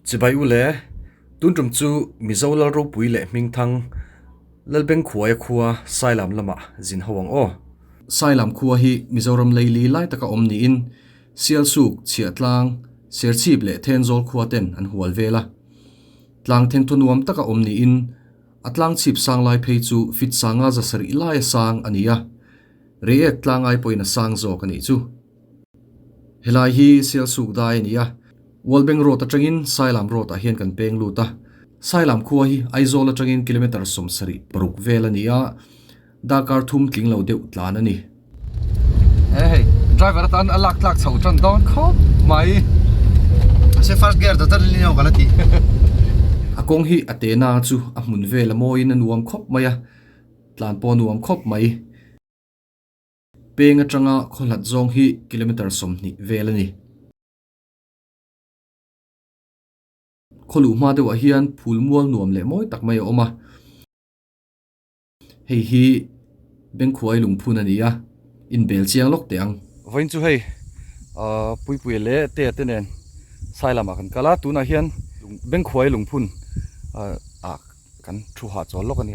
Chibai u le, tun tum chu Mizo lal ropui leh hmingthang Lalbengkhuaia khua Sailam lamah zin ho ang aw. Sailam khua hi Mizoram leili lai taka awm niin Sialsuk, Chhiahtlang, Serchhip leh Thenzawl khua ten an hual vel a. Tlang thengthaw nuam taka awm niin a tlang chhip sang lai phei chu fit sanga zasarih laia sang a ni a, Reiek tlang ai pawhin a sang zawk a nih chu. Helai hi Sialsuk dai a ni a, Walbeng Road atangin Sailam Road ah hian kan peng lut a. Sailam khua hi Aizawl atangin kilometre 76 vel a ni a, darkar thum tling lo deuh tlan a ni. He hei driver atan a lak tlak chho tan dawn khawp mai. Mahse first gear ta tan in ka la ti. A kawng hi a tehna chu a hmun vel a mawiin a nuam khawp mai a, tlan pawh a nuam khawp mai. Peng atanga khaw hlat zawng hi kilometre 20 vel a ni. Khaw luh hma deuhah hian phul mual nuam leh mawi tak mai a awm a. Hei hi Bengkhuai lungphun a ni a, inbel chiang lawk teh ang. Vawiin chu hei Puipuia leh Tea te nen sai lamah kan kal a, tunah hian Bengkhuai lungphun ah kan thu hahchawl lawk a ni.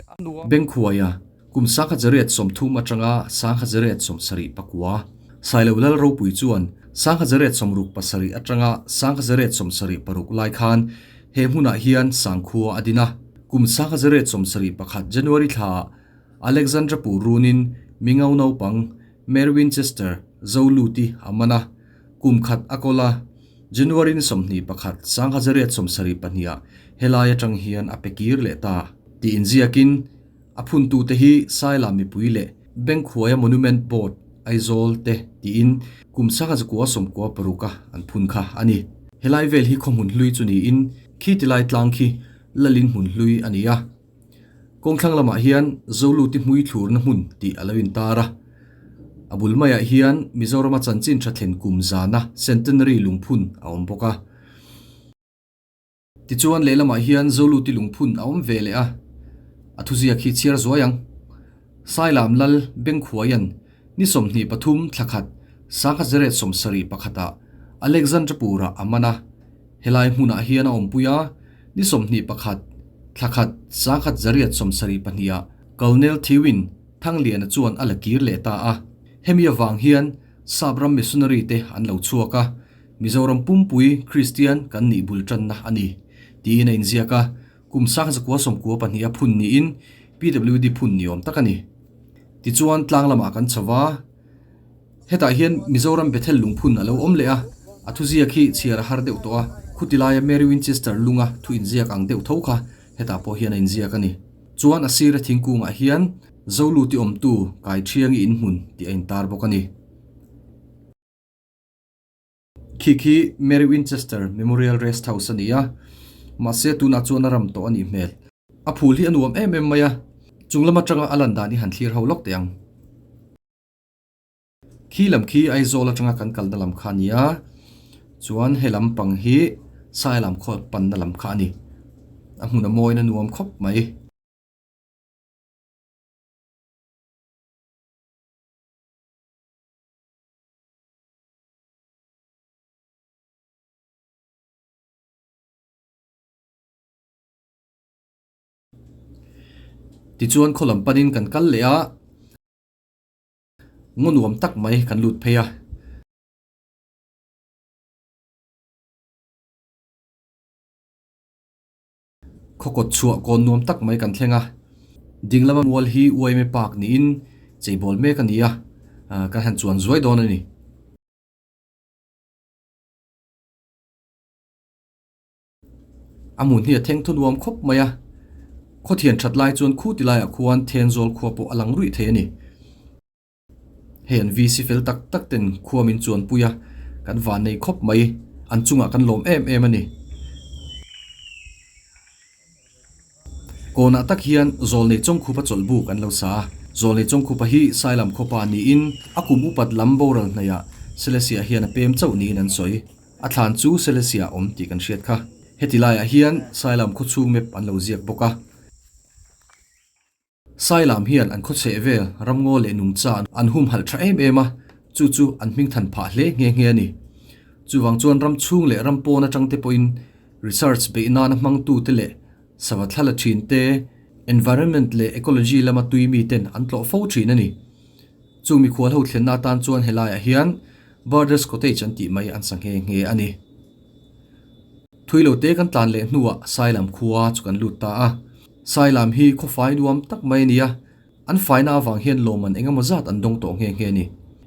Bengkhuaia kum 1930 atanga 1979 Sailo Lal Ropui chuan 1967 atanga 1976 lai khan he hmunah hian sangkhua a din a. Kum 1971 January thlaah Alexandra Pu runin Mingau naupang Mary Winchester Zoluti a man a, kum khat a kawl a, January ni 21, 1972 ah helai atang hian a pe kir leh ta tih inziakin a phuntute hi Saila mipui leh Bengkhuaia Monument Board, Aizawl te tiin kum 1996 a an phun kha a ni. Helai vel hi khawhmun hlui chu niin khi tilai tlang khi Lalin hmun hlui a ni a. Kawngthlang lamah hian Zoluti hmui thlurna hmun tih a lo intar a. A bul maiah hian Mizorama chanchin tha thlen kum zana Centenary lungphun a awm bawk a. Tichuan lehlamah hian Zoluti lungphun a awm ve leh a. A thuziak hi chhiar zuai ang. Sailam Lal Bengkhuaia'n ni 23 thla khat 1971 ah Alexandrapur-ah a man a. Helai hmunah hian a awmpui a, ni 21, thla khat, 1972 ah Colonel Thiwin Thangliana chuan a la kir leh ta a. Hemi avang hian Sap ram missionary te an lo chhuak a, Mizoram pumpui Kristian kan nih bul tanna a ni, tiin a inziak a, kum 1992 a phun niin PWD phun ni awm tak a ni. Tichuan tlang lamah kan chho va. Hetah hian Mizoram Bethel lungphun a lo awm leh a, a thuziak hi chhiar a har deuh tawh a, khuti laia Mary Winchester lunga thu inziak ang deuh tho kha hetah pawh hian a inziak a ni. Chuan a sira thingkungah hian Zoluti awmtu Kaithiangi inhmun tih a intar bawk a ni. Khi khi Mary Winchester Memorial Rest House a ni a, mahse tunah chuan a ram tawh a nih hmel. A phul hi a nuam em em mai a, chung lam atanga a lan dan hi han thlir ho lawk teh ang. Khi lam khi Aizawl atanga kan kalna lam kha a ni a, chuan he lam pang hi Sailam khaw panna lam kha a ni. A hmun a mawiin a nuam khawp mai. Tichuan khaw lam panin kan kal leh a. Ngaw nuam tak mai kan lut phei a. Khaw kawt chhuah kawn nuam tak mai kan thleng a. Ding lama mual hi UIMA Park niin cheibawl mek a ni a, kan han chuan zuai dawn a ni. A hmun hi a theng thu nuam khawp mai a, khawthian that lai chuan khu ti laiah khuan Thenzawl khua pawh a lang ruih thei a ni. Hei an VC fel tak tak ten khua min chuan pui a, kan van nei khawp mai, an chungah kan lawm em em a ni. Kawnah tak hian Zawlnei Chawngkhupa chawlhbuk an lo sa a, Zawlnei Chawngkhupa hi Sailam khawpa niin a kum upat lam boral hnaihah Selesiah hian a pem chauh niin an sawi. A thlan chu Selesiah a awm tih kan hriat kha. Heti laiah hian Sailam khawchhung map an lo ziak bawk a. Sailam hian an khawchheh vel ramngaw leh nungcha an humhalh tha em em a, chu chu an hmingthan phah hle nghe nghe a ni. Chuvang chuan ram chhung leh ram pawn atang te pawhin Research beih nana hmangtute leh sava thla la thin te, environment leh ecology lama tui miten an tlawh fo thin a ni. Chu mikhual ho thlenna atan chuan helaiah hian Birders Cottage an tih mai an sa nghe nghe a ni. Thui lo te kan tlan leh hnuah Sailam khua chu kan lut ta a. Sailam hi khawfai nuam tak mai a ni a, an faina avang hian lawmman eng emaw zat an dawng tawh nghe nghe a ni.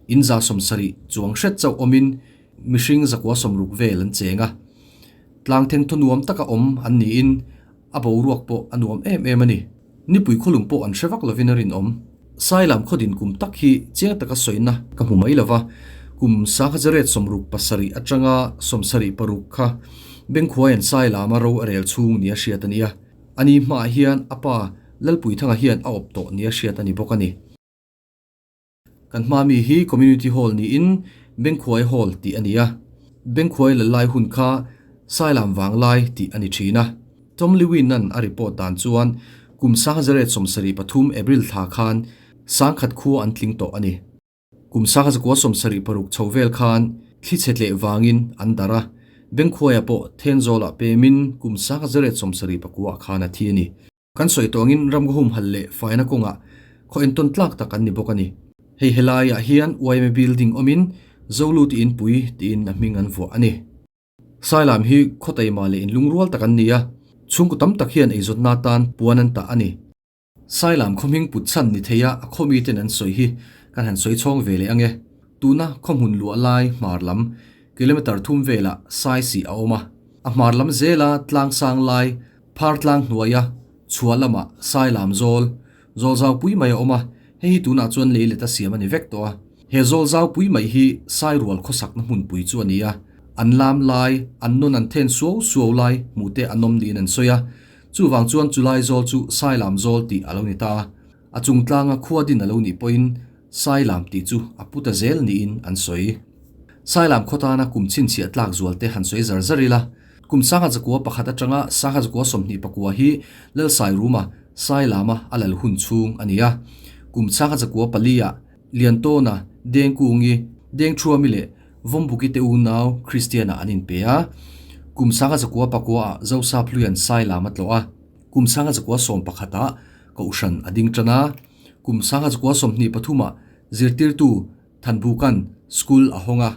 In 170 chuang hret chauh awmin mihring 160 vel an cheng a. Tlang thengthaw nuam taka awm an niin a boruak pawh a nuam em em a ni. Nipui khawlum pawh an hre vak lovin a rinawm. Sailam khawdin kum tak hi chiang taka sawina ka hmu mai lova, kum 1967 atanga 76 kha Bengkhuaia'n Sailama ro a rel chhung nia hriat a ni a. Ani hmaah hian a pa Lalpuithanga hian a awp tawh nia hriat a ni bawk a ni. Kan hma mi hi Community Hall niin Bengkhuai Hall tih a ni a, Bengkhuai lal lai hun kha Sailam vang lai tih a ni thin a. Tom Lewin-a'n a report dan chuan kum 1973 April thla khan 10,000 khua an tling tawh a ni. Kum 1976 chho vel khan thli chhe tleh vangin an darh a, Bengkhuaia pawh Thenzawl-ah pemin kum 1979 khan a thi a ni. Kan sawi tawh angin ramga humhalh leh faina kawngah khaw entawn tlak tak an ni bawk a ni. Hei helaiah hian yma building awmin Zolu tiin pui tiin a hming an vuah a ni. Sailam hi khaw taima leh inlungrual tak an ni a, chhungkaw tam tak hian eizawtna atan puan an tah a ni. Sailam khaw hming put chhan ni theia a khaw miten an sawi hi kan han sawi chhawng ve leh ang e. Tuna khaw hmun luah lai hmar lam kilometre thum velah Sai sih a awm a, a hmar lam zela tlang sang lai Phar tlang hnuaia chhuah lamah Sailam zawl, zawl zau pui mai a awm a, hei hi tunah chuan lei let a siam a ni vek tawh a. He zawl zau pui mai hi Sairual khawsakna hmunpui chu a ni a, an lam lai, an nawn an then suau suau lai hmuh te an awm niin an sawi a, chuvang chuan chulai zawl chu Sailam zawl tih a lo ni ta a, a chung tlanga khua din a lo nih pawhin Sailam tih chu a pu ta zel niin an sawi. Sailam khaw tana kum chhinchhiah tlak zual te han sawi zar zar ila, kum 1901 atanga 1924 hi Lalsairuma, Sailama a lal hun chhung a ni a. Kum 1904 ah Liantawna, Dengkungi, Dengthuami leh Vawmbuki te unau Kristiana an inpe a. Kum 1909 ah Zosapluian Sailam a tlawh a. Kum 1911 ah Kohhran a ding tan a. Kum 1923 ah zirtirtu Thanbukan School a hawng a.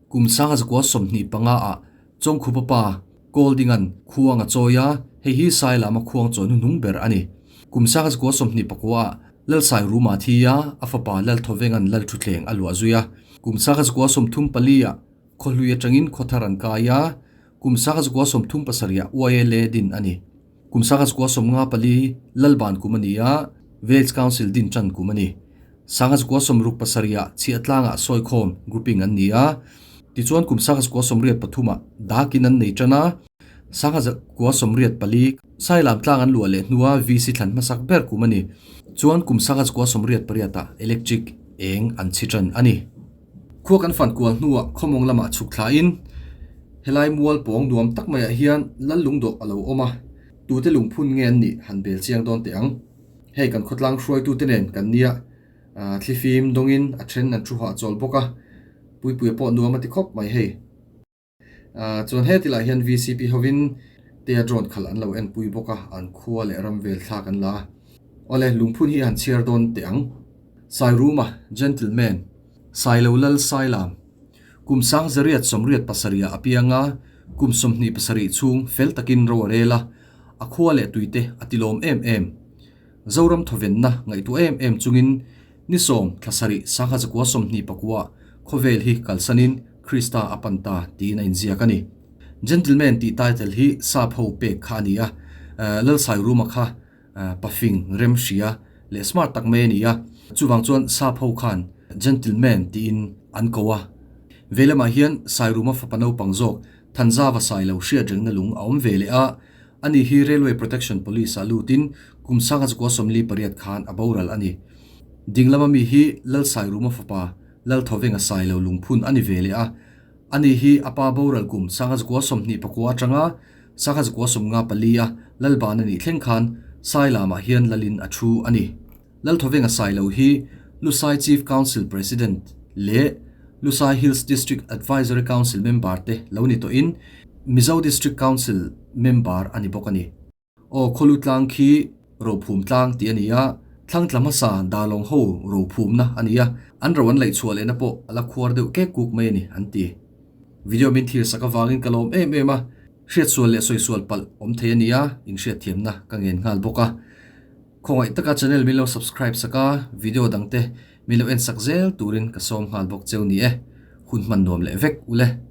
Kum 1925 ah Chawngkhupa pa Kawldingan khuang a chawi a, hei hi Sailama khuang chawi hnuhnung ber a ni. Kum 1929 ah Lalsairuma thi a, a fapa Lalthawvengan Lalthuthleng a luah zui a. Kum 1934 ah Khawhlui atangin Khawthar an kai a, kum 1937 ah YLA din a ni. Kum 1954 Lalban kum a ni a, Village Council din tan kum a ni. 1967 ah Chhiahtlangah sawikhawm, grouping, an ni a. Tichuan kum 1983 ah Dakin an nei tan a, 1984 Sailam tlang an luah leh hnua VC thlan hmasak ber kum a ni. Chuan kum 1988 ah electric eng an chhi tan a ni. Khua kan fan kual hnuah khawmawng lamah chhuk thlain helai mual pawng nuam tak maiah hian lal lungdawh a lo awm a, tute lungphun nge an nih han bel chiang dawn teh ang. Hei kan khawtlang hruaitute nen kan nia thlifim dawngin a then an thu hahchawl bawk a, Puipuia pawh nuam a ti khawp mai hei. Chuan heti lah hian VCP hovin tea drone khalh an lo enpui bawk a, an khua leh ram vel thlak an la a. Awle, lungphun hi han chhiar dawn teh ang. Sairuma, Gentleman, Sailo Lal Sailam, kum 1987 ah a piang a, kum 27 chhung fel takin ro a rel a, a khua leh tuite a tilawm em em. Zoram thawvenna ngaihtuah em em chungin Ni 10 thla sarih 1929 khawvel hi kalsanin Krista a pan ta tiin a inziak a ni. Gentleman tih title hi sap ho pek kha a ni a, Lalsairuma kha pafing rem hria leh smart tak mai a ni a, chuvang chuan sap ho khan Gentleman tiin an ko a. Veilamah hian Sairuma fapa naupang zawk Thanzava Sailo hriatrengna lung a awm ve leh a, ani hi Railway Protection Police ah lutin kum 1948 khan a boral a ni. Dinglama mi hi Lalsairuma fapa Lalthawenga Sailo lungphun a ni ve leh a, ani hi a pa boral kum 1929 atanga 1954 a Lalban a nih thleng khan Sailamah hian lalin a thu a ni. Lalthawenga Sailo hi Lusai Chief Council President leh Lusai Hills District Advisory Council member te lo ni tawhin, Mizo District Council member a ni bawk a ni. Aw khawlu tlang khi rophum tlang tih a ni a, thlang tla hmasa Darlawng ho rophumna a ni a, an ro an laih chhuah lehna pawh a la khuar deuh kek kuk mai a ni an ti. Video min thlir sak avangin ka lawm em em a, hriatsual leh sawisual palh awm thei a ni a, inhriatthiamna ka ngen nghal bawk a. Khawngaih taka channel min lo subscribe sak a, video dangte min lo en sak zel turin ka sawm nghal bawk cheu ni e. Hun hman nuam leh vek ule.